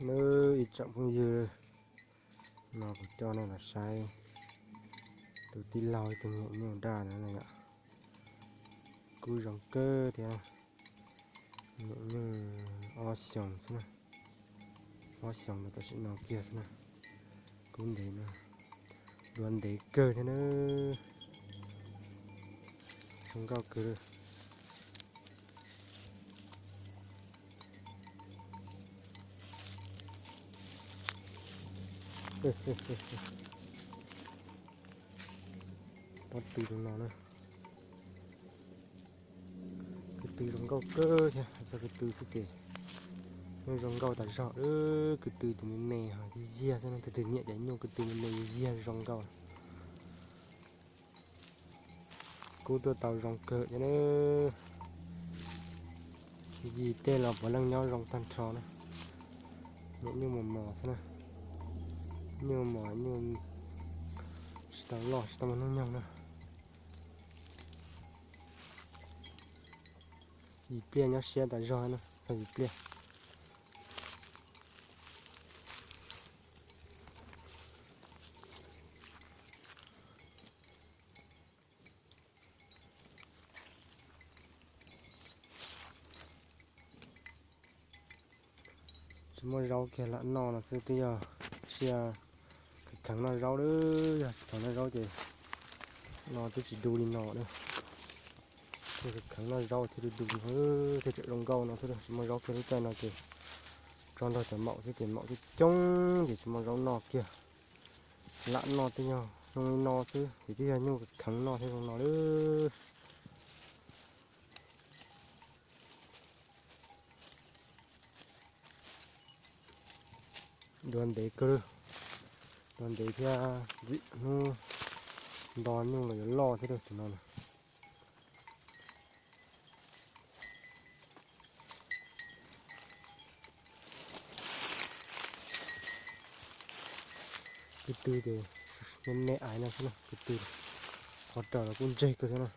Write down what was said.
Nawb ib tsoom phooj ywg, no kuv coj nej los saib tus tij laug tus me nyuam nyuj daj no yom. Kub zoo kawg thiab, me nyuam nyuj ob xyoos xwb na, ob xyoos los tam sim no kiag xwb na. Kub ntev no, duav ntev kawg thiab na, zoo nkauj kawg li. Pob tw zoo no na, kwv tw zoo nkauj kawg thiab, hais txog kwv tw xwb ces yeej zoo nkauj tas zog. Kwv tw ces me me ho yig yig xwb no, tus twg nyiam cov nyuj kwv tw me me yig yig zoo nkauj. Kub tuaj tau zoo kawg thiab na, yig tej los puav leej nyob zoo tag nrho na. Nyuam nyuj mos mos xwb na, nyuj mos nyuj tsis tau loj tsis tau muaj hnub nyoog na. Yim pliaj nyob siab tas zog na, txog yim pliaj. Tsis muaj zaub kiag lam noj no xwb twb yog tsiaj kheev kheev noj zaub lawm, yog tsis kheev noj zaub ces no twb tsis du li no na. Tsiaj kheev kheev noj zaub thiaj du du, thiaj tseem zoo nkauj no xwb, tsis muaj zaub kiag lub caij no ces tso nrog cov maum xwb ces maum coob coob ces tsis muaj zaub noj kiag. Lam noj twb yog zoo li no xwb ces twb yog nyuj kheev noj thiab zoo no lawm. Duav ntev kawg, duav ntev thiab, ntxim hnub nto nyuj los yuav loj thiab tus no na. Kwv tw ces me me aiv no xwb na, kwv tw qhov raws los kuj ntseg kawg thiab na.